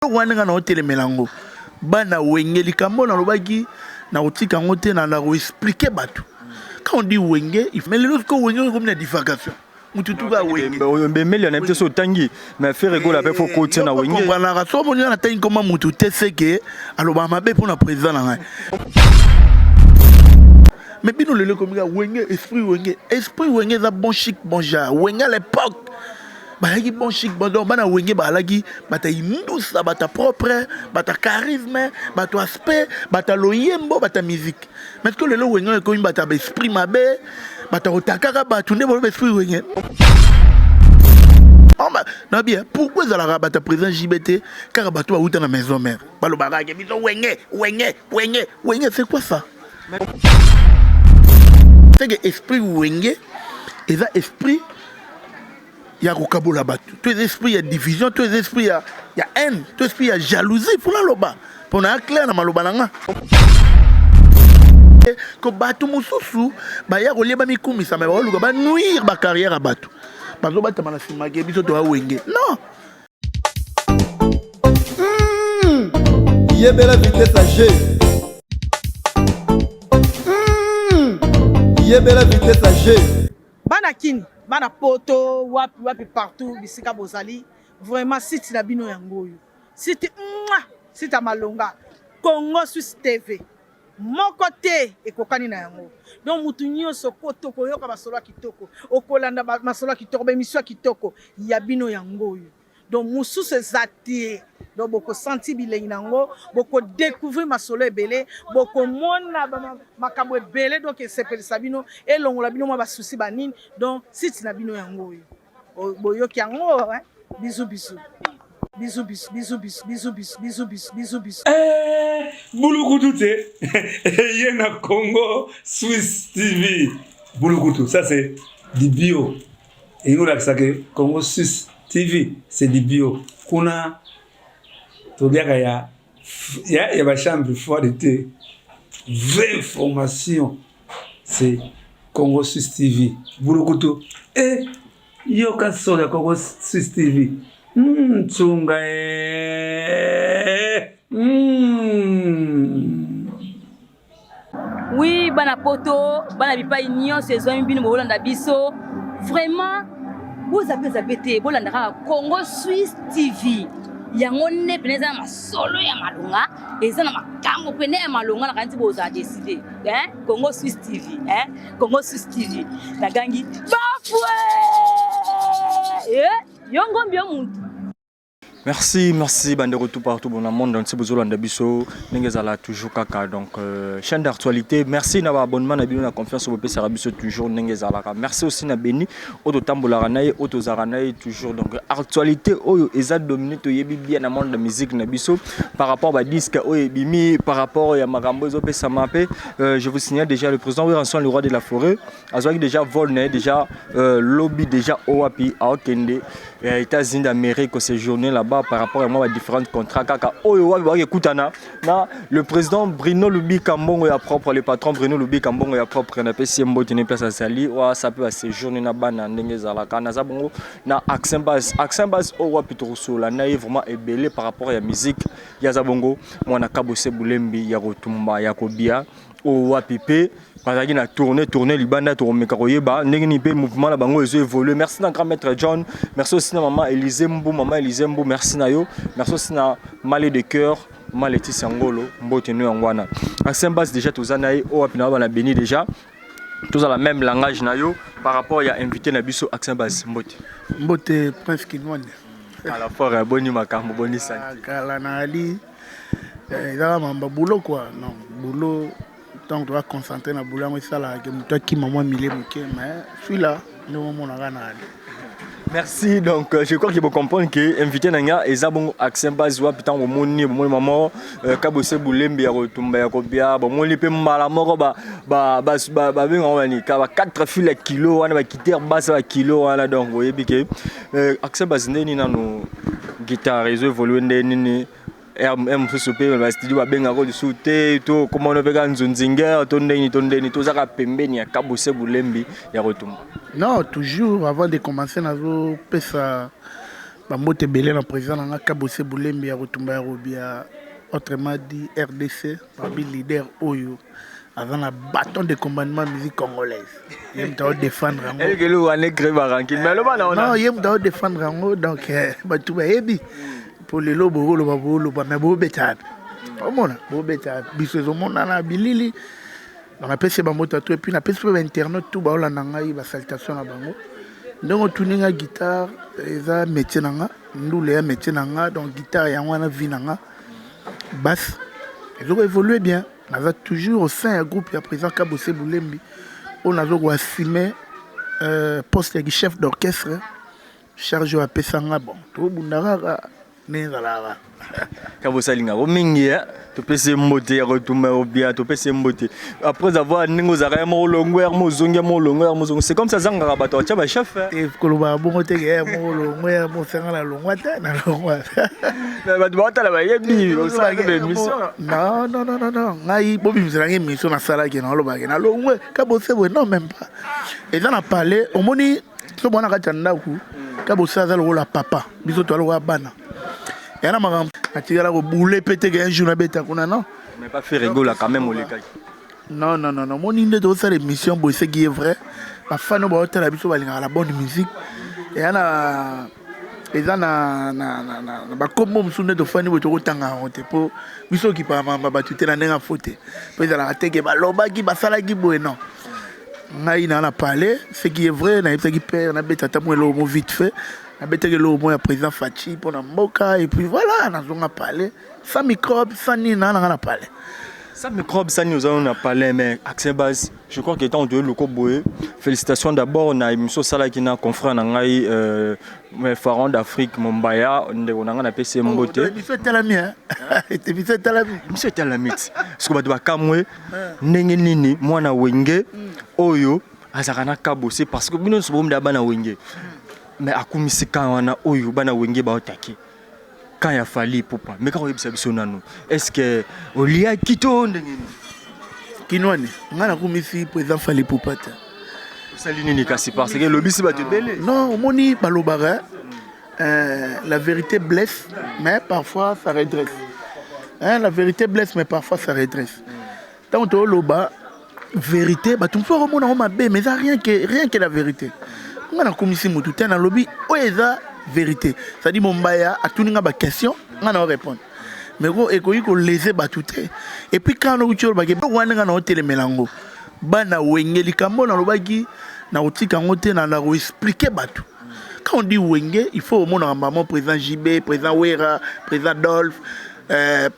Eloko wana nga naotelemela yango bana Wenge, likambo nalobaki nakotika yango te, na nakoexpliquer bato. Quand on dit Wenge, mais lelo sikoyo Wenge ekomi na divagation, mutu tuka Wenge. Mbemeli na biso otangi, mais Ferre Gola pe faut kotia na Wenge. Comprenaka so omoni nga natangi koma mutu te, seke alobaka mabe mpona président na ngai. Mais bino lelo ekomi kaka Wenge, esprit Wenge. Esprit Wenge eza bon chic, bon genre. Wenge à l'époque bayaki bon chic, bon. Donc bana Wenge bazalaki bato ya indusa, bato ya propre, bato ya charisme, bato ya aspect, bato ya loyembo, bato ya musique. Mais que lelo Wenge ekomi bato ya baesprit mabe, bato ya kotakaka bato nde boloba esprit Wenge na bien. Pourquoi ezalaka bato ya président JB te, kaka bato bauta na maison mère balobaka ke biso Wenge, Wenge, Wenge, Wenge? C'est quoi ça? C'est que esprit Wenge eza esprit ya kokabola bato, to eza esprit ya division, to eza esprit ya haine, to esprit ya jalousie. Mpona loba, mpona ya clair na maloba na nga, ko bato mosusu baya kolia, bamikumisa, me baoluka banuire bacarrière ya bato, bazobatama na nsima ke biso toya Wenge. Non. Yebela vitesse ya G. Yebela vitesse ya G. Bana Kini, bana Poto, wapi wapi, partout bisika bozali, vraiment site na bino yango oyo, site mwa site ya malonga, Congo Suisse TV, moko te ekokani na yango. Donc mutu nyonso koto koyoka masolo ya kitoko, okolanda masolo ya kitoko, baémission ya kitoko ya bino yango oyo. Donc mosusu eza te. Donc bokosanti bilengi na yango, bokodécouvrir masolo ebele, bokomona makambo ebele. Donc esepelisa bino, elongola bino mwa basusi banini. Donc site na bino yango oyo, boyoki yango. Bisous, bisous, bisous, bisous, bisous, bisous, bisous, bisous, bisous, bisous, bisous, bisous. Eh, bulukutu te ye na Congo Suisse TV. Bulukutu, ça c'est du bio. Elingi kolakisa ke Congo Suisse TV, c'est du bio. Kuna toliaka ya bachambre froide te. Vraie information, c'est Congo Suisse TV. Bulukutu e yoka solo ya Congo Suisse TV. Tsunga e. Oui, bana Poto, bana bipai nyonso ezwami bino, bokolanda biso vraiment, bozape zape te, bolanda kaka Congo Suisse TV. Yango nde pene eza na masolo ya malonga, eza na makambo pene ya malonga. Na kanisi bozala décidé, hein? Congo Suisse TV, hein? Congo Suisse TV, nagangi bafwe eh, yo ngombi yo muntu. Merci, merci bandeko tout partout bon monde entier bozolanda biso ndenge ezala toujours kaka. Donc chaîne d'actualité, merci na baabonnement na bino, na confiance bopesaka biso toujours ndenge ezalaka. Merci aussi na Beni oyo totambolaka na ye, oyo tozalaka na ye toujours. Donc actualité oyo eza dominé, toyebi bien na monde de musique na biso par rapport badisque oyo ebimi, par rapport ya makambo ezopesama mpe. Je vous signale déjà, le président Werrason, le roi de la forêt, azwaki déjà vol na ye déjà lobi déjà, owapi aokende États-Unis d'Amérique, koséjourner là-bas par rapport à mwa différents contrats kaka oyo wapi baki ekutana na le président Bruno Lubika Mbongo ya propre, le patron Bruno Lubika Mbongo ya propre. Napesi ye mbote ne place azali oyo asa mpe baséjourne na bana ndenge ezalaka. Naza bongo na Accent Base, Accent Base oyo wapi tokosola na ye vraiment ebele par rapport ya musique. Ye aza bongo mwana Kabose Bulembi ya kotumba ya kobia, oyo wapi mpe bazalaki na tournée libanda. Tokomeka koyeba ndenge nini mpe mouvement na bango ezo évolue. Merci na grand maître John, merci aussi na mama Élysée Mbu, mama Élysée Mbu, merci na yo. Merci aussi na Male de cœur, mama Laetitia Ngolo, mbote no. Yango wana Accent Base déjà toza na ye, oyo wapi na bana Beni déjà tozala même langage na yo par rapport ya invité na biso. Accent Base, mbote. Mbote, Prince Kinwani. À la fois boni makambo, boni santé? Kala na ali ezaka mamba boulot quoi. Non, boulot, ntango toza concentré na boulot, yango esalaka ke moto akima mwa mile moke, mais suis là nde omonaka na ali. Merci. Donc, je crois que vous comprenez que invité na nga eza bongo Accent Base, wapi ntango bomoni, bomoni mama Kabose Bulembi ya kotumba ya kobia, bomoni mpe mbala moko babengaka bani ka ba 4 fil ya kilo wana, baguitare basse ba kilo wana. Donc oyebi ke Accent Base nde nini nano, guitare ezo évolue nde nini, r mosusu mpe bastudio babengaka lisusu te, to komona mpe kaka nzonzinger to ndeni to ndeni, tozaka pembeni ya Kabose Bulembi ya kotumba. Non, toujours avant de commencer, nazopesa Bambote ebele na président na nga Kabose Bulembi ya Rotumba ya Robia, autrement dit RDC, babi leader oyo aza na bâton de commandement musique congolaise. Ye moto aodéfendre yango. Elokeli wana ecrée barankine, mais aloba na Non, ye moto aodéfendre yango. Donc bato bayebi po lelo bokoloba, boloba, mais bobeta wapi? Omona bobeta biso, ezomonana bilili. Donc napesi bango to, et puis napesi mpe bainternet tout baolanda ngai basalutation na bango. Ndenge otuni nga, guitare eza métier na nga, ndule ya métier na nga. Donc guitare yango wana vie na nga. Basse ezoko évolue bien. Naza toujours au sein ya groupe ya président Kabose Bulembi, oyo nazo koassume poste ya chef d'orchestre, charge oyo apesanga. Bon, tobunda kaka ndenge ezalaka. Kabose alingako mingi. Topesi ye mbote ya kotumba obia, topesi ye mbote après avoir ndenge ozalaka ya moko longwe, ya mozongi, ya moko longwe, ya mozongi. C'est comme ça, azangaka bato atya bachef. Te, koloba bongo te ke ya moko longwe, ya mosanga na longwa te, na longwa. Bato baotala bayebi osalaki baémission. Non, non, non, non, non, ngai bobimiselanga émission nasalaki, naolobaki nalongwe Kabose boye? Non, même pas. Eza na palais, omoni so mwana kati ya ndako. Kabose aza lokola papa, biso toza lokola bana. Ya na makambo natikala kobule mpe teke un jour nabeta kuna, non. Mais pas Ferre Gola quand même olekaki. Non, non, non, non, omoni nde tozosala émission boye, ce qui est vrai, bafani oyo baotala biso balingaka la bonne musique. Eya na eza na bakombo mosusu nde tofandi boye, tokotanga yango te, mpo biso okipaka makambo bato te na ndenge afo te, mpo ezalaka teke balobaki, basalaki boye. Non, ngai na palais, ce qui est vrai, nayebisaki père nabeta ata mwa eloko mo vite fait. Nabetaki eloko mo ya président Fatshi mpo na mboka, et puis voilà, nazonga palais sans microbe, sans nini, naa nanga na palais. Sans microbe, sans nini, oza na palais. Mais Accès Base, je crois que ntango toye loko boye, félicitations d'abord na émission osalaki na confrère na ngai Pharaon d'Afrique Mombaya, ndeko na ngai, napesi ye mbote. Émission etalami, émission etalami. Émission etalami ti parce que bato bakamwe ndenge nini mwana Wenge oyo azalaka na Kabose, parce que bino nyonso bomda bana Wenge, mais akumisi kan wana oyo bana Wenge baotake kan ya Fally Ipupa. Mais kaka oyebisa biso nanu, est ce que oliaki to ndenge nini? Kinwani, ngai nakumisi président Fally Ipupa te. Osali nini kasi? Parce que elobisi bato ebele. Non, omoni balobaka la vérité blesse, mais parfois ça redresse, hein, la vérité blesse, mais parfois ça redresse. Ntango tooloba vérité, bato mosusu bakomona yango mabe, mais eza rien que la vérité. Nga nakumisi motu te, nalobi oyo eza vérité. C'est-à-dire Mombaya atuni nga baquestion, nga na répondre, mais ko ekoki kolese bato te. Et puis quand nokuti olobaki biloko wana, nga na otelemela yango, bana Wenge, likambo nalobaki na kotika yango te, na koexpliquer bato. Quand on dit Wenge, il faut omonaka maman président JB, président Wera, président Dolphe,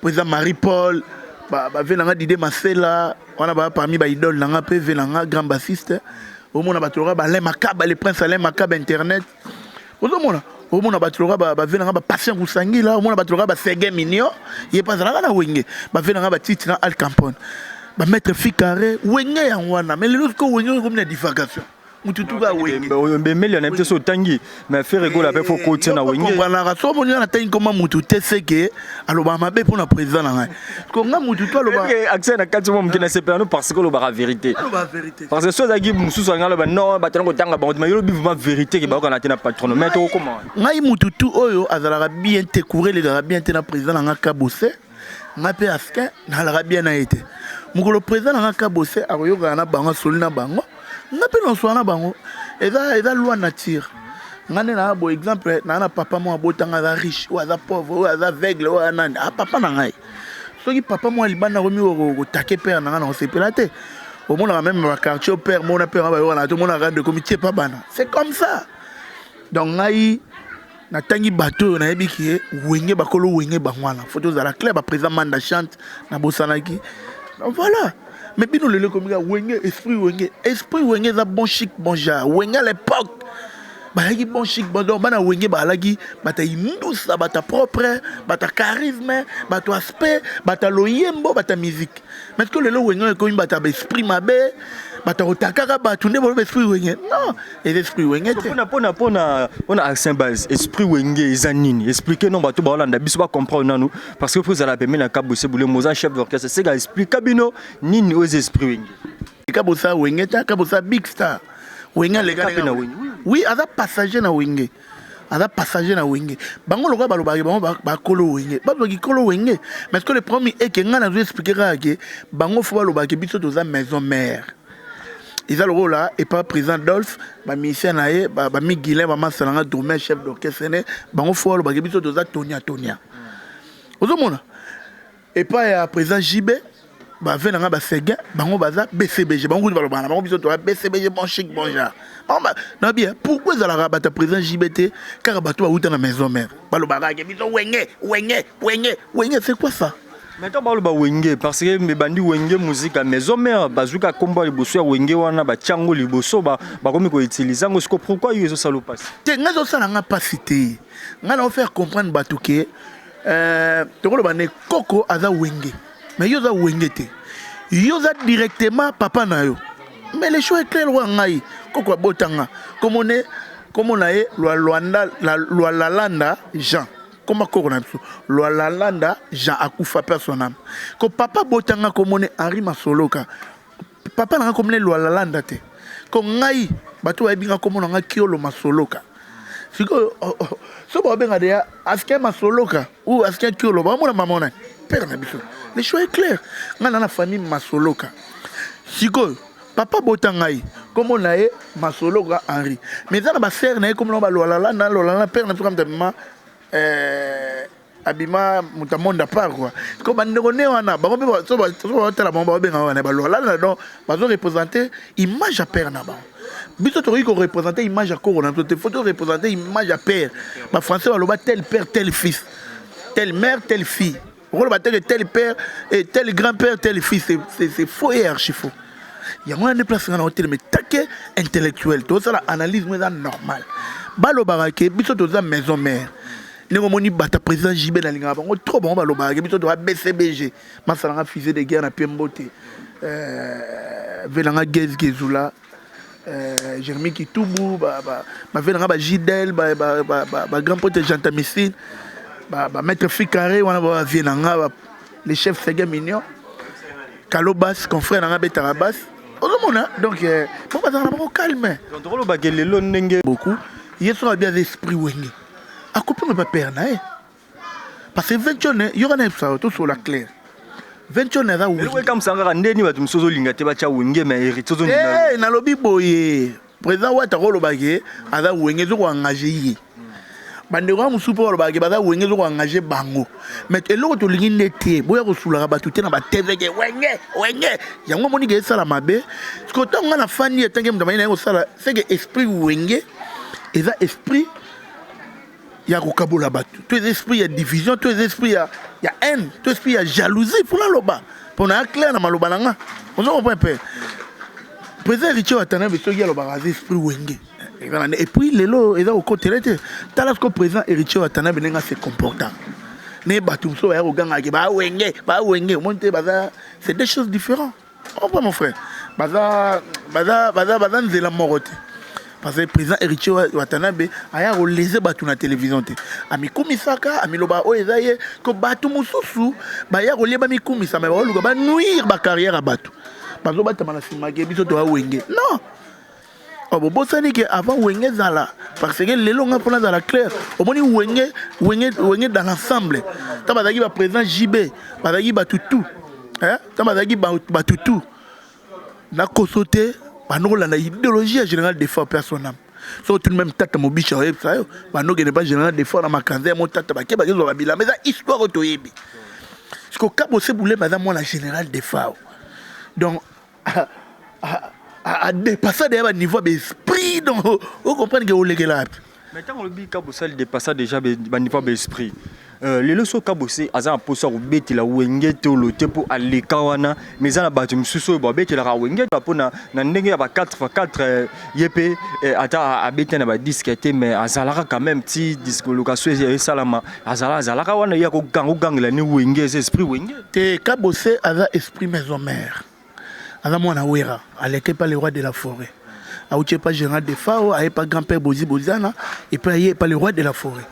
président Marie Paul, bave nanga Dide Masela wana, baa parmi baidole nanga, mpe ve nanga grand bassiste. Omona bato loka baAlain Makaba, le prince Alain Makaba internet. Ozomona, omona bato loka bave nanga bapatient Kusangila, omona bato loka basege Mignon, ye mpe azalaka na Wenge, bave nanga batiti na Al Campone, bamaître Ficarré. Wenge yango wana. Mais lelo sikoyo Wenge oyo ekomi na divagation, mutu tuka Wenge. Bemeli na biso otangi, mais Ferre Gola mpe faut kotia na Wenge. Comprenaka so omoni nga natangi koma mutu te, seke alobaka mabe mpona président na ngai ko nga mutu to aloba. Accès na kati mwa moke na sepela no, parce que olobaka vérité. Aloba vérité. Parce que so ezalaki mosusu anga aloba non, bato na kotanga bango te, mais yolobi vraiment vérité ke bayokana te na patron. Mais tokokoma. Ngai mutu tu oyo azalaka bien te, courant elekaka bien te na président na nga Kabose, nga mpe Askin nalaka bien na ye te. Mokolo président na nga Kabose akoyokana na bango, asoli na bango, nga mpe naswala na bango. Eza loi nature. Nga nde naa bo exemple, naa na papa moko abotanga, aza riche, oyo aza pauvre, oyo aza aveugle, oyo aza nani, a papa na ngai. Soki papa moko libanda akomi kotake père na ngai, na kosepela te. Omonaka même baquartier, père mona père bayokana te, omonaka nde ekomi tie pa bana. C'est comme ça. Donc ngai natangi bato oyo nayebi ke Wenge, bakolo Wenge bango wana. Faut tozala clair, baprésident Manda Chante nabosanaki. Donc voilà. Mais bino lelo ekomi kaka Wenge, esprit Wenge. Esprit Wenge eza bon chic, bon genre. Wenge à l'époque bayaki bon chic, bon. Donc bana Wenge bazalaki bato ya indusa, bato ya propre, bato ya charisme, bato ya aspect, bato ya loyembo, bato ya musique. Mais que lelo Wenge ekomi bato ya baesprit mabe, bato ya kotakaka bato, nde boloba esprit Wenge? Non, eza esprit Wenge te. Mpona Accent Base, esprit Wenge eza nini? Explique non bato baolanda biso bacomprendre nanu, parce que faut ezala pembeni na Kabose Bulemo, oza chef d'orchestre, seka explika bino nini oyo eza esprit Wenge. Kabosa Wenge te, Kabosa big star Wenge aleka. Na Wenge. Oui, aza passager na Wenge. Aza passager na Wenge. Bango lokola balobaka bango bakolo Wenge. Bazwaki kolo Wenge. Mais ce que le problème est que nga nazo expliquer kaka ke bango faut balobaka biso toza maison mère. Eza lokola epa président Dolph, ba musiciens na ye, ba Miguelin, ba masa na nga drummer chef d'orchestre ne, bango faut balobaka biso toza tonia tonia. Ozomona? Epai ya président JB, bave na nga baseguin, bango baza BCBG, bango kutu balobaka na bango biso toza BCBG, bon chic bon genre. Na bien, pourquoi ezalaka bato ya président JB te, kaka bato bauta na maison mère balobaka ke biso Wenge, Wenge, Wenge, Wenge, c'est quoi ça? Maintenant baloba Wenge parce que mebandi Wenge musique ya maison mère, bazwika kombo ya liboso ya Wenge wana, batia yango liboso, bakomi koutiliser yango. Siko pourquoi yo ezosala mpasi? Te, ngai ezosala nga mpasi te. Ngai na faire comprendre bato ke tokoloba ne koko aza Wenge, mais yo oza Wenge te, yo oza directement papa na yo. Mais le choix est clair. Oyo ngai koko abotanga, komone kombo na ye Lwalalanda Jean, koma koko na biso Lwalalanda Jean akufa, père son âme. Ko papa abotanga, komone Henri Masoloka, papa na nga komone Lwalalanda te. Ko ngai bato bayebi nga, komona nga Kiolo Masoloka. Sikoyo so babenga deya Askin Masoloka ou Askin Kiolo, baomona mama nani, père na biso. Le choix est clair, ngai na na famille Masoloka. Sikoyo papa bota ngai, kombo na ye Masoloka Henri, mais eza na basere na ye, kombo na balwalalanda lwalala, père na biso kamta bima abima moto ya monde à part quoi. Ko bandeko ne wana, bango mpe so baotala bango, baobenga wana balwalala. Donc bazoreprésente image ya père na bango. Biso tokoki koreprésente image ya koko na biso te, faut toreprésente image ya père. Bafrançais baloba tel père tel fils, telle mère telle fille. Okoloba te que tel père et tel grand-père tel fils, c'est faux et archi faux. Yango wana nde place nga na otelema take intellectuel, tozosala analyse mo eza normal. Balobaka ke biso toza maison mère. Ndenge omoni bato ya président JB, nalingaka bango trop. Bango balobaka ke biso toza BCBG. Masalanga fusée de guerre na pie mbote, ve nanga Gez Gezula, Jérémi Kitubu, bave nanga Bagidel, bagrand pote Gentamicine, bamaître fi carré wana, bavie nanga les chefs Sege Mignon, Kalobas, confrère nanga betaka bas. Ozomona, donc bo bazalaka na bango calme. Donc tokolobake lelo ndenge beaucoup ye soki abi aza esprit Wenge, akopema bapère na ye, parce que Ventione yoka na yebisa yo, tosola clair, Ventione aza Wenge. Ekamwisaka kaka ndeni bato mosusu ozolinga te batya Wenge, mais héritier ozondima. Nalobi boye, président Wata kolobake aza Wenge, ezokoengage ye. Bandeko ya mosusu mpo balobaka baza Wenge, ezokoengage bango. Mais eloko tolingi nde te, boya kosulaka bato te na batv ke Wenge, Wenge. Yango omoni ke esala mabe. Parce que ntango nga na fandi etanke moto amayi na ye kosala, c'est que esprit Wenge eza esprit ya kokabola bato, to eza esprit ya division, to eza esprit ya haine, to esprit ya jalousie. Mpona loba, mpona ya clair na maloba na nga, ozo comprendre mpe président Héritier Watanabe soki alobaka aza esprit Wenge. Et puis lelo eza kokotela te. Tala siko président Héritier Watanabe ndenge ase comporta ne bato mosusu baya kogangaka bawenge, bawenge. Omoni te, baza, c'est deux choses différentes. Comprends, mon frère, baza baza baza baza nzela moko te, parce que président Héritier Watanabe aya kolese bato na télévision te, amikumisaka, amiloba oyo eza ye. Ko bato mosusu baya kolia, bamikumisa, me baoluka banuire bacarrière ya bato, bazobatama na nsima ke biso toya Wenge. Non, oh, bobosani ke avant Wenge ezala, parce que lelo nga mpona azala clair, omoni Wenge, Wenge, Wenge dans l'ensemble, ntango bazalaki baprésident JB, bazalaki bato tout, ntango bazalaki bato tout nakoso te, bando kolanda idéologie ya général Defao, mpe son âme. So tout même tata Mobisha oyebisa yo, bando okende pa général Defao na makanza ya motata, bake bakezwa babilamba. Eza histoire oyo toyebi. Parce que Kabose Bulemba aza mwana général Defao, donc adépassa deya baniveau ya baesprit. Donc ocomprendre ke olekela wapi? Mais ntango olobi Kabose adépassa déjà baniveau ya baesprit, lelo so Kabose aza na mposa kobetela Wenge te, olo te mpo aleka wana, mais eza na bato mosusu oyo babetelaka Wenge mpo na ndenge ya ba 4 x 4. Ye mpe ata abeti na badisque te, mais azalaka quand même ti dislocation esalama, azalaka wana ye akogangela ni Wenge eza esprit Wenge. Te, Kabose aza esprit maison mère, aza mwana Wera, aleke pa le roi de la forêt, auti epa général Defao, aye pa grand père Bozi Boziana, et puis aye pa le roi de la forêt.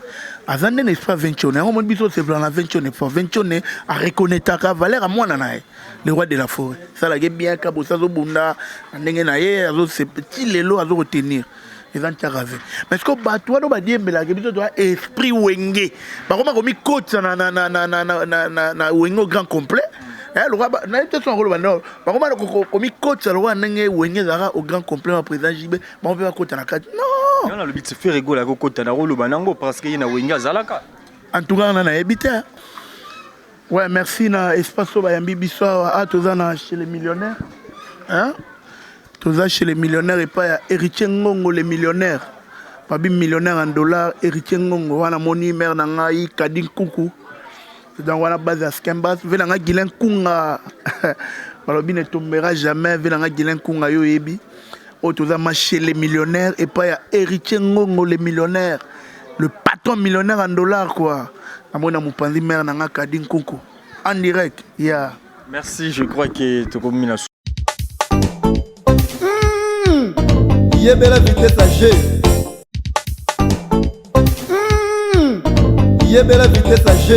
Aza nde na esprit ya Ventione. Yango moni biso osepela na Ventione fort. Ventione areconnaîtraka valeur ya mwana na ye le roi de la forêt. Esalaki bien. Kabose azobunda na ndenge na ye, ti lelo azokotenir. Eza ntiaka ve. Mais sikoyo bato wana badiembelaka biso toya esprit Wenge, bakoma komikotisa na, na, na, na, na, na, na, na, na Wenge au grand complet. Lokola nayebi te so nakoloba no, bakoma komikotisa lokola ndenge Wenge ezalaka au grand complet na président JB, bango mpe bakota na kati, non. Yo nalobi ti Ferre Gola akokota na koloba nango parce que ye na Wenge azalaka. En tout cas, wana nayebi te. Ouais, merci na espace oyo bayambi biso awa. A toza na chez les millionnaires, hein? Toza chez les millionnaires epai ya Héritier Ngongo, les millionnaires, babi millionnaire en dollar, Héritier Ngongo. Wana moni mare na ngai Kadi Nkuku, donc wana base ya Skembas. Ve na ngai Gilin Kunga, balobi ne tombera jamais. Ve na ngai Gilin Kunga, yo oyebi oyo toza ma chez les millionnaires epai ya Héritier Ngongo, les millionnaires, le patron millionnaire en dollar quoi. Namoni na mopanzi mare na ngai Kadi Nkuku en direct ya yeah. Merci, je crois que tokomi na Yebela vitesse à G. Yebela vitesse à G.